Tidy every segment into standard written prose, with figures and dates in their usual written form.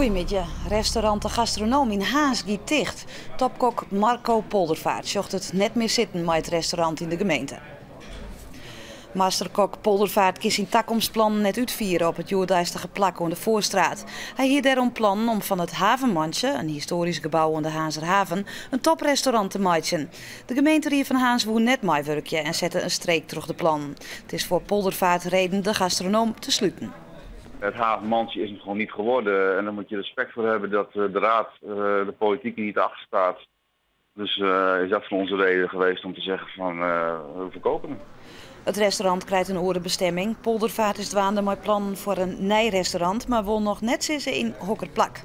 Goeiemiddei. Restaurant De Gastronoom yn Harns giet ticht. Topkok Marco Poldervaart sjocht it net mear sitten mei it restaurant yn de gemeente. Masterkok Poldervaart kin syn takomstplannen net útfiere op it hjoeddeistige plak oan de Voorstraat. Hy hie dêrom plannen om fan it Havenmantsje, in histoarysk gebou oan de Harnzer Haven, in toprestaurant te meitsjen. De gemeenterie fan Harns woe net meiwurkje en sette in streek troch de plannen. It is foar Poldervaart reden De Gastronoom te sluten. Het Havenmantsje is hem gewoon niet geworden en daar moet je respect voor hebben dat de raad, de politiek niet achter staat. Dus is dat voor ons de reden geweest om te zeggen van we verkopen hem. It restaurant krijt in oare bestemming. Poldervaart is dwaande mei plannen foar in nij restaurant, mar wol noch net sizze yn hokker plak.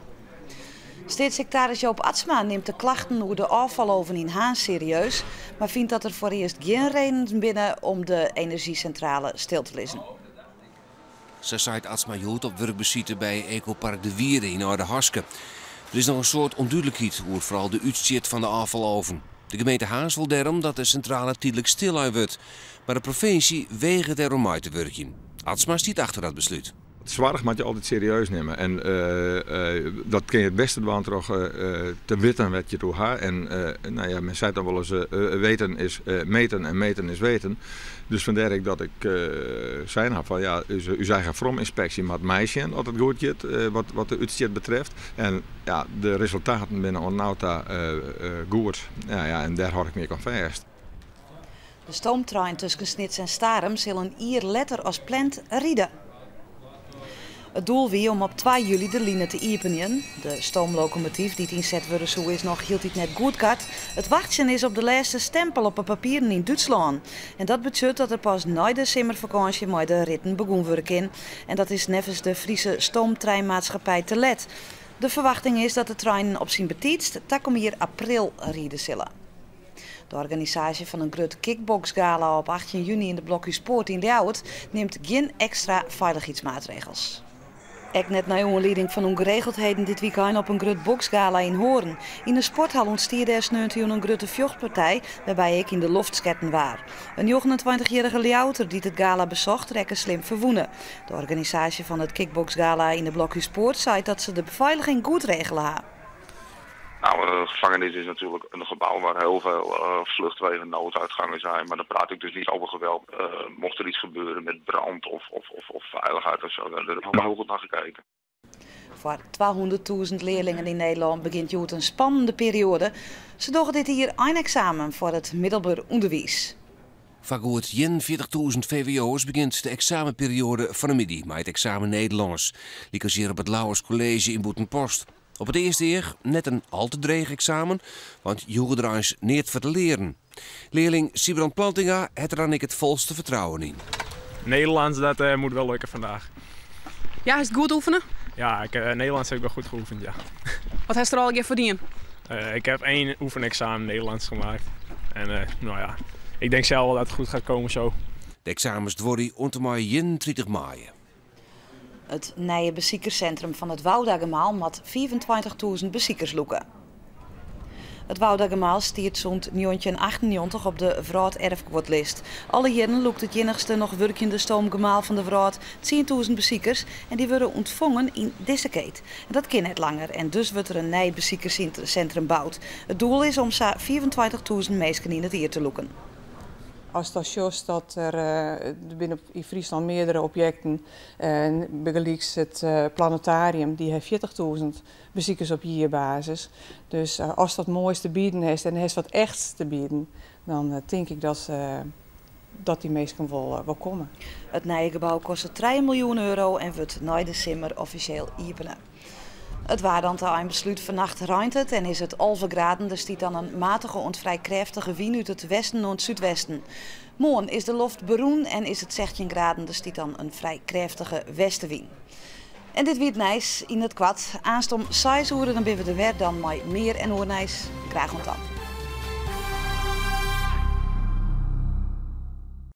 Steatssiktaris Joop Atsma nimt de klachten oer de ôffaloven yn Harns serieus, mar fynt dat der foarearst gjin redenen binne om de enerzjysintrale stil te lizzen. Sa seit Atsma hjoed op wurkbesite by Ekopark De Wierde yn Aldehaske. Der is noch in soad ûndúdlikheid oer foaral de útstjit fan de ôffaloven. De gemeente Harns wol dêrom dat de sintrale tydlik stillein wurdt, mar de provinsje wegeret dêr oan mei te wurkjen. Atsma stiet achter dat beslút. Soarch moat je altyd serieus nimme en dat kin je it bêste dwaan troch te witten wêr't je it oer ha. En no ja, men seit dan wolris weten is meten en meten is weten. Dus fandêr ek dat ik sein ha fan ja, ús eigen VROM-ynspeksje moat meisjen oft it goed giet wat de útstjit betreft. En ja, de resultaten binne oant no ta goed. Ja, en dêr hâld ik my ek oan fêst. De stoomtrein tusken Snits en Starum sil in jier letter as pland ride. It doel wie om op 2 july de line te iepenjen. De stoomlokomotyf dy't ynset wurde soe is noch hieltyd net goedkard. It wachtsjen is op de lêste stempel op 'e papieren yn Dútslân. En dat betsjut dat der pas nei de simmerfakânsje mei de ritten begûn wurde kin. En dat is neffens de Friese Stoomtreinmaatschappij te let. De ferwachting is dat de treinen op syn betiidst takom jier april ride sille. De organisaasje fan in grut kickboksgala op 18 juny yn de Blokhúspoart yn Ljouwert nimt gjin ekstra feilichheidsmaatregels. Ek net nei oanlieding fan ûngeregeldheden dit wykein op in grut boksgala yn Hoorn. Yn de sporthal ûntstie dêr sneontejûn in grutte fjochtpartij, wêrby ek yn de loft sketten waard. In 29-jierrige Ljouwerter dy't it gala besocht, rekke slim ferwûne. De organisaasje fan it kickboksgala yn de Blokhúspoart seit dat se de befeiliging goed regele ha. Nou, de gevangenis is natuurlijk een gebouw waar heel veel vluchtwegen, nooduitgangen zijn. Maar dan praat ik dus niet over geweld. Mocht er iets gebeuren met brand of veiligheid of zo, daar hebben we heel goed naar gekeken. Foar 200.000 learlingen yn Nederlân begjint hjoed in spannende perioade. Se dogge dit jier eineksamen foar it middelber ûnderwiis. Foar goed 41.000 VWO'ers begjint de eksamenperioade fan 'e middei mei it eksamen Nederlânsk, lykas hjir op it Lauwers College yn Bûtenpost. Op it earste each net in al te dreech eksamen, want je hoege der eins neat foar te learen. Learling Sibrand Plantinga hat der dan ek it folste fertrouwen yn. Nederlands, dat moet wel lukken vandaag. Ja, is it goed oefene? Ja, Nederlands heb ik wel goed geoefend, ja. Wat hast der allegear foar dien? Ik heb één oefenexamen Nederlands gemaakt. En nou ja, ik denk zelf wel dat het goed gaat komen zo. De eksamens duorje oant en mei 31 maaie. It nije besikerssintrum fan it Woudagemaal moat 25.000 besikers lûke. It Woudagemaal stiet sûnt 1998 op de wrâlderfguodlist. Alle jierren lûkt it iennichste noch wurkjende stoomgemaal fan de wrâld 10.000 besikers en dy wurde ûntfongen yn dizze keet. En dat kin net langer en dus wurdt der in nij besikerssintrum boud. It doel is om sa 25.000 minsken yn it jier te lûken. Ast dan sjochst dat der binne yn Fryslân meardere objekten, bygelyks it planetarium, dy hat 40.000 besikers op jierbasis. Dus ast wat moais te bieden hast en hast wat echts te bieden, dan tink ik dat dy minsken wol komme. It nije gebou kostet 3 miljoen euro en wurdt nei de simmer offisjeel iepene. It waar dan ta einbeslút. Fannacht reint it en is it 11 graden. Der stiet dan in matige oant frij krêftige wyn út it westen oant súdwesten. Moarn is de loft berûn en is it 16 graden. Der stiet dan in frij krêftige westewyn. En dit wie it nijs yn it koart. Aanst om 6 oere dan binne we der wer dan mei mear en oar nijs. Graach oant dan.